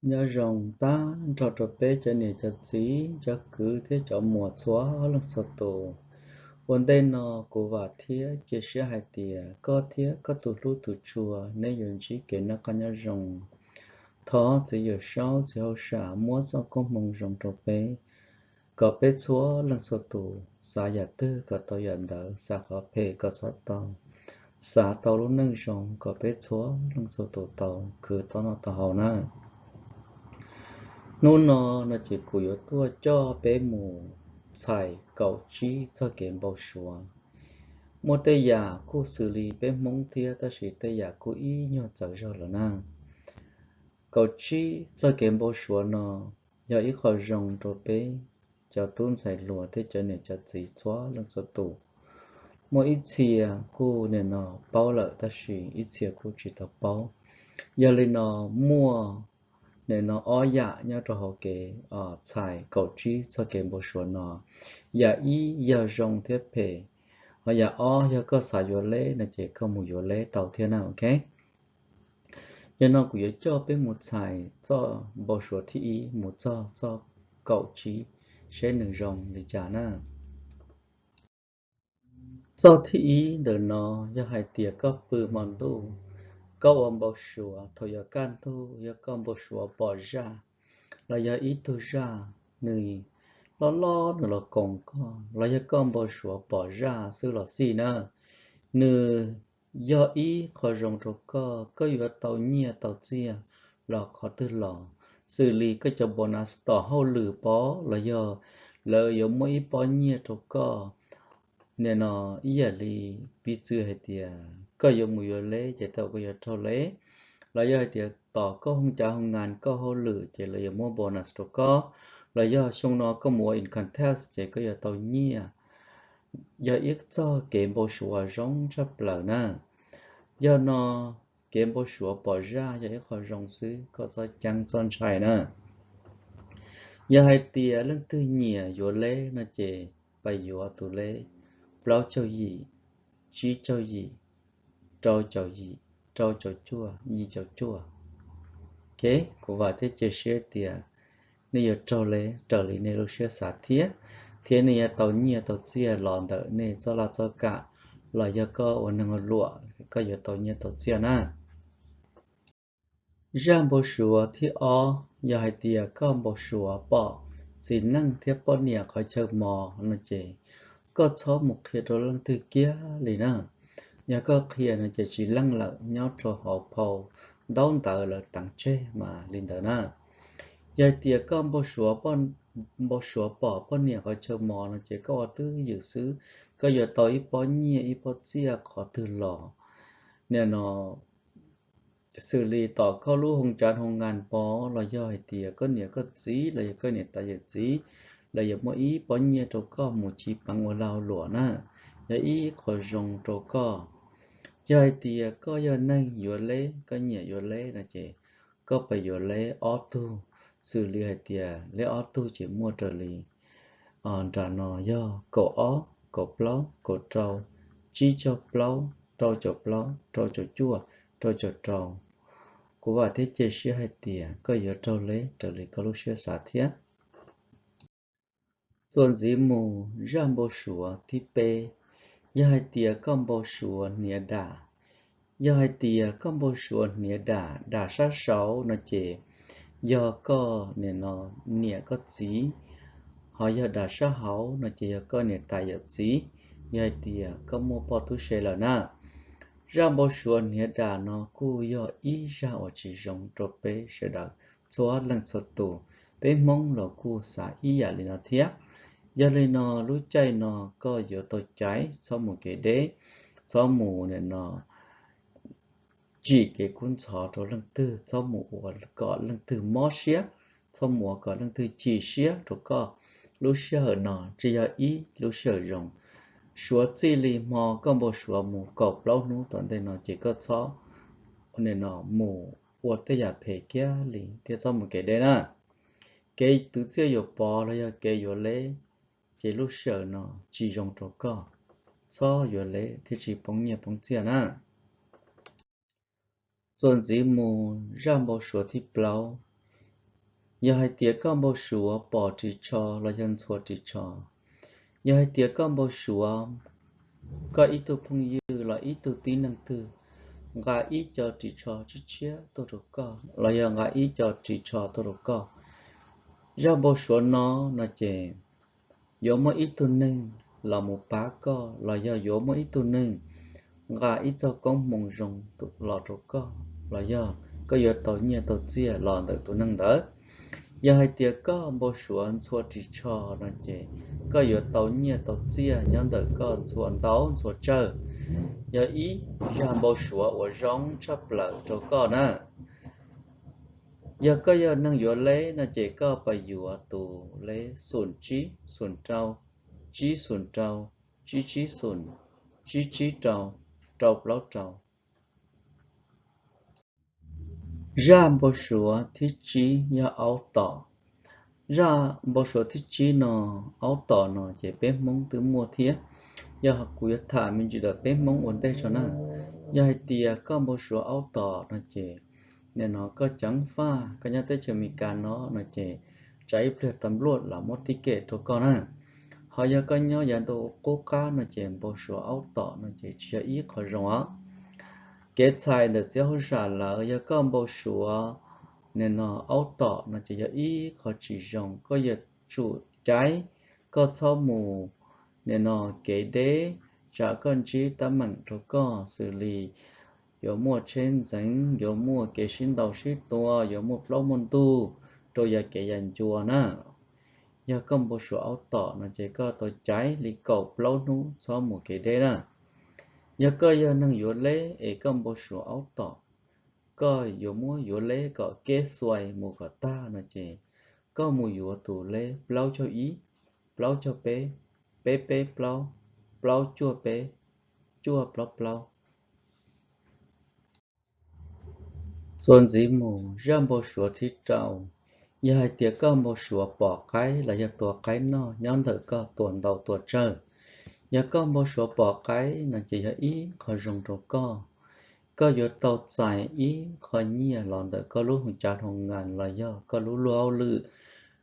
Nyob zoo tag nrho rau peb cov niam cov txiv cov kwv thiab cov muam txhua leej txhua tus. Ua ntej no kuv vam thiab cia siab hais tias koj thiab koj tus hlub tus tshua neb yuav ntsib kev noj qab nyob zoo. Thov txiv Yawm Saub txiv hauj sam muab txoj koob hmoov zoo rau peb, kom peb txhua leej txhua tus xav yam twg kom tau yam ntawd, xav qhov phem kom txhob tau, xav tau lub neej zoo kom peb txhua leej txhua tus tau khwv tau noj tau haus na. Hnub no no ces kuv yuav tuaj coj peb mus txhais kaum tsib txoj kev npau suav. Muaj tej yam kuj xws li peb Hmoob thiab tab sis tej yam kuj ib nyuag txawv zog lawm na. Kaum tsib txoj kev npau suav no yog ib qho zoo rau peb cov tub ntxhais hluas thiab cov niam cov txiv txhua leej txhua tus. Muaj ib txhia kuj nim no paub lawm tab sis ib txhia kuj tsis tau paub. Yog li no muaj nim no ob yam nyob rau hauv kev txhais kaum tsib txoj kev npau suav no. Yam ib yog zoo thiab phem, ho yam ob yog koj xav yuav leb no ces koj mus yuav leb tau thiab na, ok. Yog no kuv yuav coj peb mus txhais txoj npau suav thib ib mus txog txoj kaum tsib seb nws zoo li cas na. Txoj thib ib ntawm no yog hais tias koj pw hmo ntuj, koj ua npau suav thaum yuav kaj ntug yog koj npau suav pom zaj los yog ib tug zaj nws loj loj nws los koom koj los yog koj npau suav pom zaj xwb los xij na. Nws yog ib qho zoo rau koj, koj yuav tau nyiaj tau txiaj los qhov twg los, xws li koj cov bonus tom hauj lwm pov los yog lawv yuav muaj ib pob nyiaj rau koj. Nim no ib yam li piv txwv hais tias koj yuav mus yuav leb ces tau koj yuav raug leb, los yog hais tias tom koj hoo cav hoo ngas koj hauj lwm ces lawv yuav muab bonus rau koj, los yog xyoo no koj mus ua income tax ces koj yuav tau nyiaj. Yog ib txoj kev npau suav zoo tshaj plaws na. Yog no kev npau suav pom zaj yog ib qho zoo xwb, koj txhob ceeb txhob ntshai na. Yog hais tias leej twg nyiam yuav leb no ces pais yuav tus leb plaub caug yim, tsib caug yim, rau caum yim, rau caum cuaj, yim caum cuaj. Ok, kuv vam thiab cia siab tias nej yuav raug leb raws li nej lub siab xav thiab, thiab nej yuav tau nyiaj tau txiaj los ntawm nej txoj laj txoj kam, los yog koj ua neeg ua luam koj yuav tau nyiaj tau txiaj na. Zaj npau suav thib ob, yog hais tias koj npau suav pom txiv neej thiab poj niam qhov chaw mos no ces koj txhob mus qhia rau leej twg kiag li na. Yog koj qhia no ces tsis leej lawm, nyob rau hauv phau ntaub ntawv lawv teev tseg mas li ntawd na. Yog hais tias koj npau suav pom poj niam qhov chaw mos no ces koj ua twj ywm xwb, koj yuav tau ib pob nyiaj ib pob txiaj qhov twg los. Nim no xws li tom koj lub hoo cav hoo ngas pov los yog hais tias koj niam koj txiv los yog koj niam tais yawm txiv, lawv yuav muaj ib pob nyiaj rau koj mus ci peev ua lag ua luam na, yog ib qho zoo rau koj. Yog hais tias koj yog neeg yuav leb, koj nyiam yuav leb no ces koj pais yuav leb ob tug, xws li hais tias leb ob tug ces muaj raws li nram no yog kaum ob, kaum plaub, kaum rau, tsib caug plaub, rau caum plaub, rau caum cuaj, rau caum rau. Kuv vam thiab cia siab hais tias koj yuav raug leb raws li koj lub siab xav thiab. Txuas ntxiv mus zaj npau suav thib peb, yog hais tias koj npau suav hniav dam. Yog hais tias koj npau suav hniav dam, dam sab saud no ces yog koj nim no niam koj txiv, ho yog dam sab hauv no ces yog koj niam tais yawm txiv, yog hais tias koj muaj poj tub se lawm na. Zaj npau suav hniav dam no kuj yog ib zaj uas tsis zoo rau peb sawv daws txhua leej txhua tus, peb Hmoob los kuj xav ib yam li no thiab. Yog li no lub caij no koj yuav tau caiv, txhob mus kev deb, txhob mus nim no tsim kev kub ntxhov rau leej twg, txhob mus ua kom leej twg mob siab, txhob mus ua kom leej twg chim siab rau koj. Lub sij hawm no tsis yog ib lub sij hawm zoo. Suav txij li hmo koj npau suav mus kaum plaub hnub tom ntej no ces koj txhob nim no mus ua tej yam phem kiag li thiab txhob mus kev deb na. Kev twv txiaj yuav pov los yog kev yuav leb, ces lub sij hawm no tsis zoo rau koj, txhob yuav leb thiaj tsis poob nyiaj poob txiaj na. Txuas ntxiv mus zaj npau suav thib plaub, Yog hais tias koj npau suav pom ris tsho los yog ntxhua ris tsho, yog hais tias koj npau suav koj ib tug phooj ywg los ib tug tib neeg twg nqa ib co ris tsho tshiab tshiab tuaj rau koj los yog nqa ib co ris tsho tuaj rau koj, zaj npau suav no no ces yuav muaj ib tug neeg los mus pab koj los yog yuav muaj ib tug neeg nqa ib txoj koob hmoov zoo los rau koj los yog koj yuav tau nyiaj tau txiaj los ntawm tus neeg ntawd. Yog hais tias koj npau suav ntxhua ris tsho no ces koj yuav tau nyiaj tau txiaj nyob ntawm koj ntxhua ntaub ntxhua tsawg. Yog ib zaj npau suav uas zoo tshaj plaws rau koj na. Yog koj yog neeg yuav leb no ces koj pab yuav tus leb xum tsib xum rau, tsib xum rau, tsib tsib xum, tsib tsib rau, rau plaub rau. Zaj npau suav thib tsib yog aub tom. Zaj npau suav thib tsib no, aub tom no ces peb Hmoob twb muaj thiab. Yog kuv yuav tham me ntsis ntawm peb Hmoob ua ntej tso na. Yog hais tias koj npau suav aub tom no ces nim no koj ceev faj, koj nyob teb chaws Amelikas no no ces tsam ib pliag tas npluaj los muab tib kem rau koj na. Ho yog koj nyob yav ntu qub qab no ces npau suav aub tom no ces tsis yog ib qho zoo os. Kev txhais ntawm txiv hauj sam lawv, yog koj npau suav nim no aub tom no ces yog ib qho tsis zoo, koj yuav tsum caiv koj txhob mus nim no kev deb, tsam koj ntsib teeb meem rau koj xws li yuav muaj tsheb ntxeev, yuav muaj kev sib ntaus sib tua, yuav muaj plaub muaj ntug rau yav kev yav ncua na. Yog koj npau suav aub tom no ces koj tau caiv li kaum plaub hnub txhob mus kev deb na. Yog koj yog neeg yuav leb es koj npau suav aub tom, koj yuav muab yuav leb kom kev xuais mus kom tag no ces koj mus yuav tus leb plaub caug ib, plaub caug peb, peb peb plaub, plaub cuaj peb, cuaj plaub plaub. Txuas ntxiv mus zaj npau suav thib rau, yog hais tias koj npau suav pom qaib los yog tua qaib noj nyob ntawm koj tua ntau tua tsawg. Yog koj npau suav pom qaib no ces yog ib qho zoo rau koj. Koj yuav tau txais ib qho nyiaj los ntawm koj lub hoo cav hoo ngas los yog koj lub luag hauj lwm,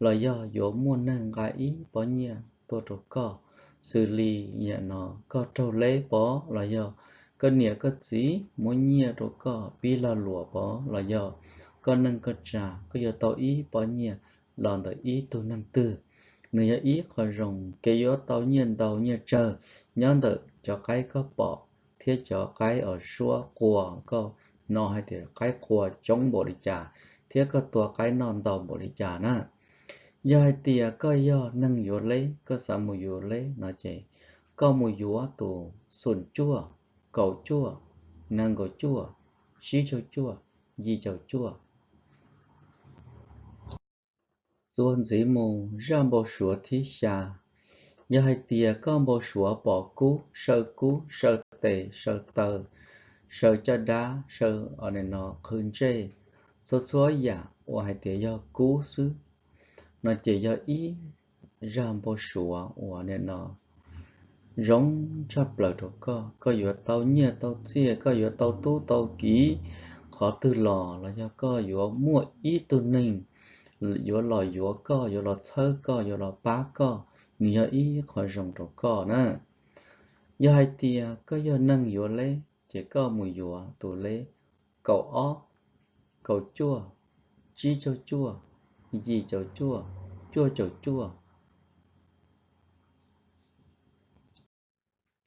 los yog yuav muaj neeg nqa ib pob nyiaj tuaj rau koj, xws li nim no koj raug leb pov los yog koj niam koj txiv muab nyiaj rau koj pib lag luam pov los yog koj neej koj tsa, koj yuav tau ib pob nyiaj los ntawm ib tug neeg twg. Nws yog ib qho zoo, kev yuav tau nyiaj ntau nyiaj tsawg nyob ntawm cov qaib koj pom thiab cov qaib uas suab qua koj hnov hais tias qaib qua coob npaum li cas thiab koj tua qaib noj ntau npaum li cas na. Yog hais tias koj yog neeg yuav leb, koj xav mus yuav leb no ces koj mus yuav tus xoom cuaj, kaum cuaj, nees nkaum cuaj, tsib caug cuaj, yim caum cuaj. Txuas ntxiv mus zaj npau suav thib xya. Yog hais tias koj npau suav pom kub, saw kub, saw tes, saw taw, saw caj dab, saw no qhwv ntsej, txhua txhua yam uas hais tias yog kub xwb no ces yog ib zaj npau suav uas nim no zoo tshaj plaws rau koj. Koj yuav tau nyiaj tau txiaj, koj yuav tau tub tau kiv qhov twg los, los yog koj yuav muaj ib tug neeg yuav los yuav koj, yuav los txhawb koj, yuav los pab koj, nws yog ib qho zoo rau koj na. Yog hais tias koj yog neeg yuav leb ces koj mus yuav tus leb kaum ob, kaum cuaj, tsib caug cuaj, yim caum cuaj, cuaj caum cuaj.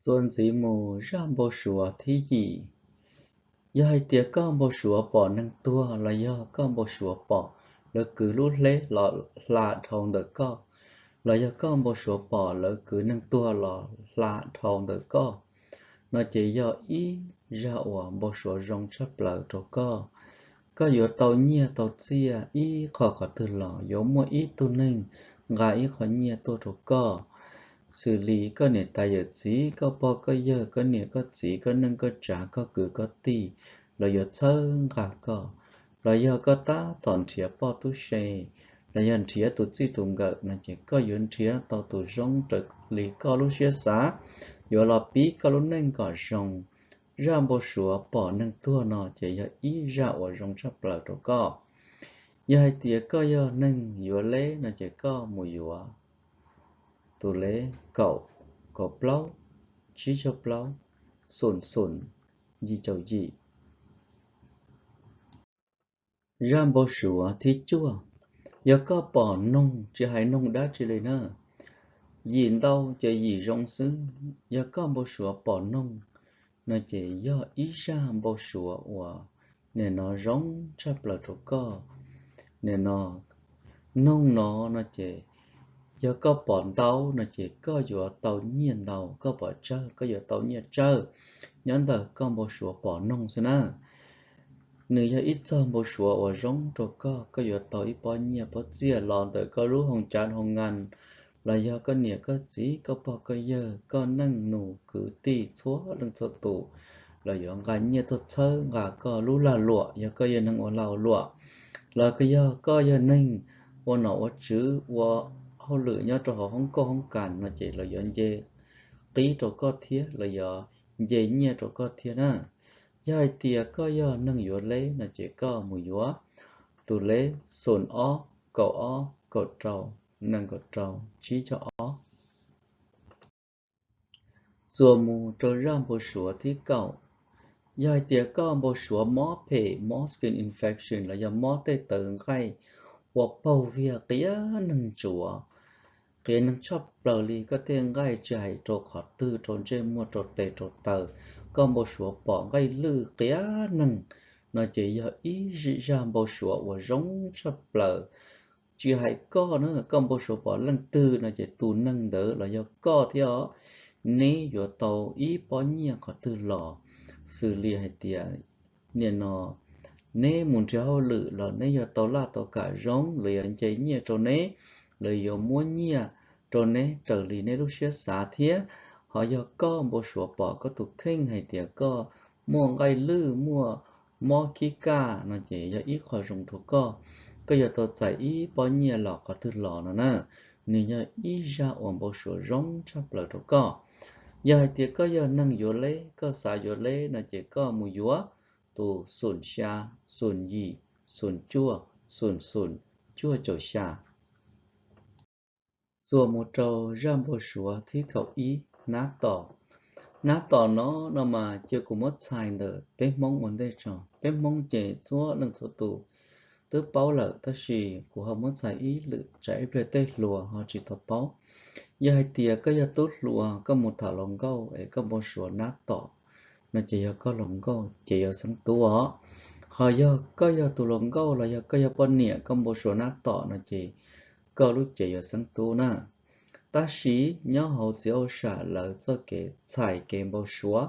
Txuas ntxiv mus zaj npau suav thib yim. Yog hais tias koj npau suav pom neeg tuag los yog koj npau suav pom lawv kwv lub hleb los hla dhau ntawm koj, los yog koj npau suav pom lawv kwv neeg tuag los hla dhau ntawm koj, no ces yog ib zaj uas npau suav zoo tshaj plaws rau koj. Koj yuav tau nyiaj tau txiaj ib qho qhov twg los yuav muaj ib tug neeg nqa ib qho nyiaj tuaj rau koj, xws li koj niam tais yawm txiv, koj pog koj yawg, koj niam koj txiv, koj neej koj tsav, koj kwv koj tij, los yuav txhawb nqa koj, los yog koj tab tom nrhiav poj tub se, los yog nrhiav tus txij tus nkawm no ces koj yuav nrhiav tau tus zoo raws li koj lub siab xav, yuav los pib koj lub neej kom zoo. Zaj npau suav pom neeg tuag no ces yog ib zaj uas zoo tshaj plaws rau koj. Yog hais tias koj yog neeg yuav leb no ces koj mus yuav tus leb kaum, kaum plaub, tsib caug plaub, xoom xoom, yim caum yim. Zaj npau suav thib cuaj, yog koj pom noog, tsis hais noog dab tsi li na, yim ntau ces yim zoo xwb, yog koj npau suav pom noog no ces yog ib zaj npau suav uas nim no zoo tshaj plaws rau koj. Nim no noog no no ces yog koj pom ntau no ces koj yuav tau nyiaj ntau, koj pom tsawg koj yuav tau nyiaj tsawg nyob ntawm koj npau suav pom noog xwb na. Nws yog ib txog npau suav uas zoo rau koj, koj yuav tau ib pob nyiaj pob txiaj los ntawm koj lub hoo cav hoo ngas, los yog koj niam koj txiv koj pog koj yawg koj neej nus kwv tij txhua leej txhua tus, los yuav nqa nyiaj tuaj txhawb nqa koj lub lag luam, yog koj yog neeg ua lag ua luam, los yog koj yog neeg ua nom ua tswv ua hauj lwm nyob rau hauv hoob kauj hoob kas no ces lawv yuav nce qib rau koj thiab, lawv yuav nce nyiaj rau koj thiab na. Yog hais tias koj yog neeg yuav leb no ces koj mus yuav tus leb xoom ob, kaum ob, kaum rau, nees nkaum rau, tsib caug ob. Txuas mus rau zaj npau suav thib kaum. Yog hais tias koj npau suav mob phem, mob skin infection los yog mob tej tawv nqaij uas paug viag qias neeg ntsuav, qias neeg tshaj plaws li, koj tej nqaij tsis hais rau qhov twg, rau ntsej muag, rau tes rau taw, koj npau suav pom nqaij lwj qias neeg no ces yog ib zaj npau suav uas zoo tshaj plaws. Tsis hais koj na, koj npau suav pom leej twg no ces tus neeg ntawd los yog koj thiab os, neb yuav tau ib pob nyiaj qhov twg los, xws li hais tias nim no neb mus nrhiav hauj lwm los neb yuav tau laj tau kam zoo, lawv yuav nce nyiaj rau neb, lawv yuav muab nyiaj rau neb raws li neb lub siab xav thiab. Ho yog koj npau suav pom koj tus kheej hais tias koj muaj nqaij lwj, muaj mob khib kaj no ces yog ib qho zoo rau koj, koj yuav tau txais ib pob nyiaj los qhov twg los no na. Nws yog ib zaj uas npau suav zoo tshaj plaws rau koj. Yog hais tias koj yog neeg yuav leb, koj xav yuav leb no ces koj mus yuav tus xoom xya, xoom yim, xoom cuaj, xoom xoom, cuaj caum xya. Txuas mus rau zaj npau suav thib kaum ib, nab tom. Nab tom no no mas cia kuv muab txhais ntawm peb Hmoob ua ntej tso. Peb Hmoob ces txhua leej txhua tus twb paub lawm, tab sis kuv ho muab txhais ib lwm tsam ib pliag tej hluas ho tsis tau paub. Yog hais tias koj yog tub hluas, koj mus tham hluas nkauj es koj npau suav nab tom no ces yog koj hluas nkauj ces yuav xeeb tub os. Ho yog koj yog tus hluas nkauj los yog koj yog poj niam koj npau suav nab tom no ces koj lub cev yuav xeeb tub na. Tab sis nyob hauv txiv hauj sam lawv txoj kev txhais kev npau suav,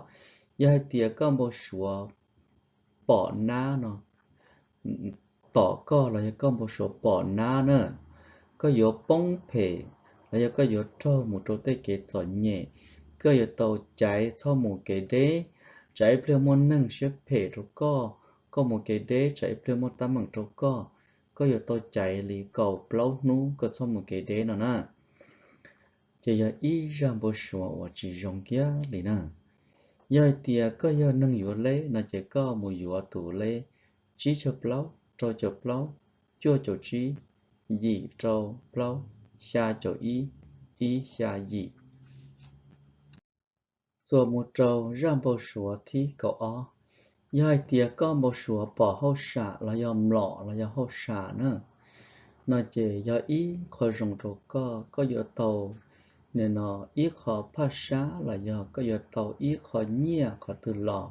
yog hais tias koj npau suav pom nab no tom koj los yog koj npau suav pom nab na, koj yuav poob phem los yog koj yuav raug mus rau tej kev txom nyem, koj yuav tau caiv txhob mus kev deb, tsam ib pliag muaj neeg siab phem rau koj, koj mus kev deb tsam ib pliag muaj teeb meem rau koj, koj yuav tau caiv li kaum plaub hnub koj txhob mus kev deb no na. Ces yog ib zaj npau suav uas tsis zoo kiag li na. Yog hais tias koj yog neeg yuav leb no ces koj mus yuav tus leb tsib caug plaub, rau caum plaub, cuaj caum tsib, yim rau plaub, xya caum ib, ib xya yim. Txuas mus rau zaj npau suav thib kaum ob. Yog hais tias koj npau suav pom hauj sam los yog mlom los yog hauj sam na, no ces yog ib qho zoo rau koj, koj yuav tau nim no ib qho phaj sab los yog koj yuav tau ib qho nyiaj qhov twg los.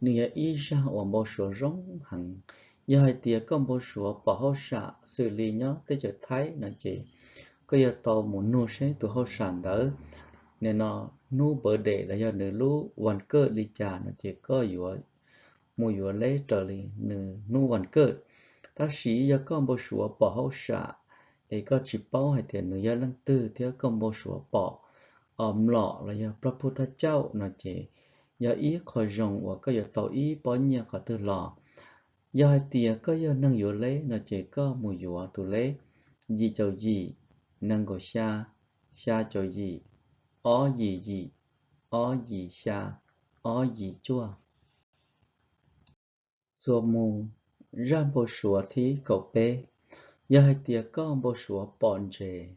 Nws yog ib zaj uas npau suav zoo heev. Yog hais tias koj npau suav pom hauj sam xws li nyob teb chaws Thaib no ces koj yuav tau mus nug seb tus hauj sam ntawd nim no hnub birthday los yog nws lub vas kawj li cas no ces koj yuav mus yuav leb raws li nws hnub vas kawj. Tab sis yog koj npau suav pom hauj sam es koj tsis paub hais tias nws yog leej twg thiab koj npau suav pom mlom los yog plag pug thaj cauj no ces yog ib qho zoo uas koj yuav tau ib pob nyiaj qhov twg los. Yog hais tias koj yog neeg yuav leb no ces koj mus yuav tus leb yim caum yim, nees nkaum xya, xya caum yim, ob yim yim, ob yim xya, ob yim cuaj. Txuas mus zaj npau suav thib kaum peb, yog hais tias koj npau suav pom ntses,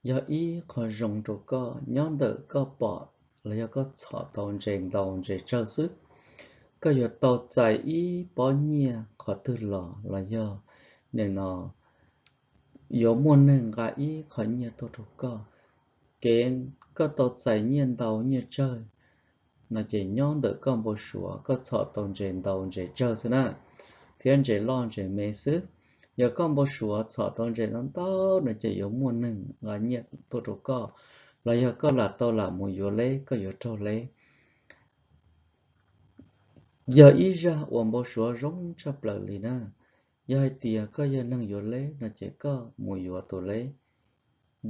yog ib qho zoo rau koj nyob ntawm koj pom los yog koj txhom tau ntses ntau ntses tsawg xwb. Koj yuav tau txais ib pob nyiaj qhov twg los los yog nim no yuav muaj neeg nqa ib qho nyiaj tuaj rau koj. Kev koj tau txais nyiaj ntau nyiaj tsawg no ces nyob ntawm koj npau suav koj txhom tau ntses ntau ntses tsawg xwb na, thiab ntses loj ntses me xwb. Yog koj npau suav txhom tau ntses ntau ntau no ces yuav muaj neeg nqa nyiaj tuaj rau koj, los yog koj lam tau lam mus yuav leb koj yuav raug leb. Yog ib zaj uas npau suav zoo tshaj plaws li na. Yog hais tias koj yog neeg yuav leb no ces koj mus yuav tus leb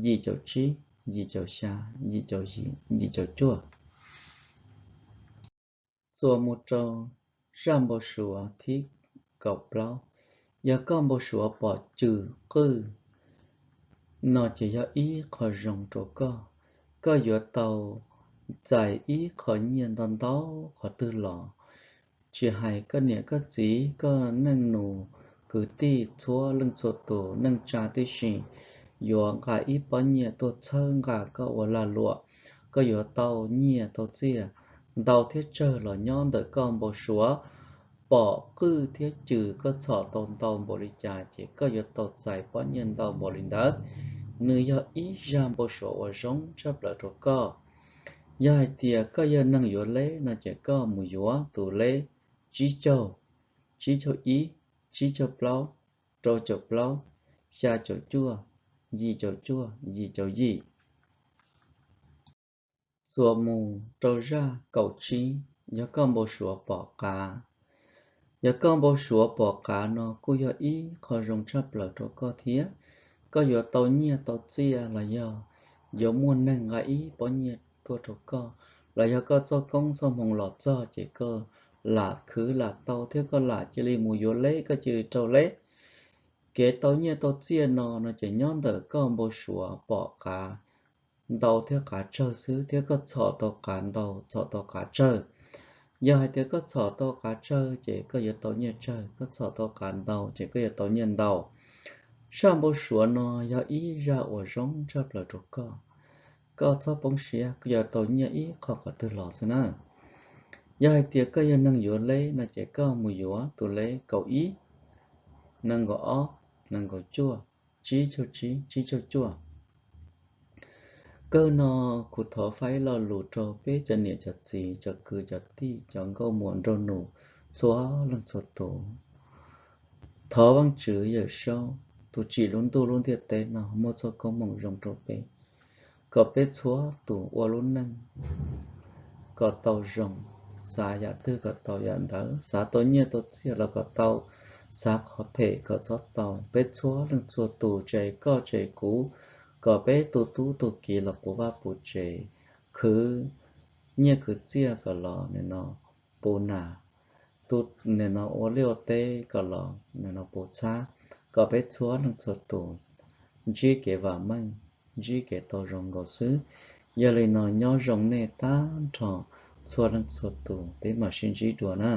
yim caum tsib, yim caum xya, yim caum yim, yim caum cuaj. Txuas mus rau zaj npau suav thib kaum plaub, yog koj npau suav pom cws qwj no ces yog ib qho zoo rau koj. Koj yuav tau txais ib qho nyiaj ntau ntau qhov twg los, tsis hais koj niam koj txiv, koj neej nus, kwv tij, txhua leej txhua tus, neej tsa tib si, yuav nqa ib pob nyiaj tuaj txhawb nqa koj ua lag luam. Koj yuav tau nyiaj tau txiaj ntau thiab tsawg los nyob ntawm koj npau suav pom qwj thiab cws koj txhom tau ntau npaum li cas ces koj yuav tau txais pob nyiaj ntau npaum li ntawd. Nws yog ib zaj npau suav uas zoo tshaj plaws rau koj. Yog hais tias koj yog neeg yuav leb no ces koj mus yuav tus leb tsib caug, tsib caug ib, tsib caug plaub, rau caum plaub, xya caum cuaj, yim caum cuaj, yim caum yim. Txuas mus rau zaj kaum tsib, yog koj npau suav pom qav. Yog koj npau suav pom qav no kuj yog ib qho zoo tshaj plaws rau koj thiab. Koj yuav tau nyiaj tau txiaj los yog yuav muaj neeg nqa ib pob nyiaj tuaj rau koj, los yog koj txoj koob txoj hmoo los txog ces koj lam khwv lam tau thiab koj lam cia li mus yuav leb koj cia li raug leb. Kev tau nyiaj tau txiaj no no ces nyob ntawm koj npau suav pom qav ntau thiab qav tsawg xwb thiab koj txhom tau qav ntau txhom tau qav tsawg. Yog hais tias koj txhom tau qav tsawg ces koj yuav tau nyiaj tsawg, koj txhom tau qav ntau ces koj yuav tau nyiaj ntau. Zaj npau suav no yog ib zaj uas zoo tshaj plaws rau koj. Koj txhob poob siab, koj yuav tau nyiaj ib qho qhov twg los xwb na. Yog hais tias koj yog neeg yuav leb no ces koj mus yuav tus leb kaum ib, nees nkaum ob, nees nkaum cuaj, tsib caug tsib, tsib caug cuaj. Kawg no kuv thov faib lo lus rau peb cov niam cov txiv, cov kwv cov tij, cov nkauj muam nraug nus txhua leej txhua tus. Thov Vaajtswv Yawm Saub tus tsim lub ntuj lub ntiaj teb no muaj txoj koob hmoov zoo rau peb, kom peb txhua tus ua lub neej kom tau zoo, xav yam twg kom tau yam ntawd, xav tau nyiaj tau txiaj los kom tau, xav qhov phem kom txhob tau. Peb txhua leej txhua tus, tsis hais koj tsis hais kuv, kom peb tu tub tu kiv los puv vaj puv tsev, khwv nyiaj khwv txiaj kom los nim no puv nas, nim no ua liaj ua teb kom los nim no puv txhab, kom peb txhua leej txhua tus ntsib kev vam meej, ntsib kev tau zoo nkaus xwb. Yog li no nyob zoo nej tag nrho txhua leej txhua tus, peb mam sib ntsib dua na.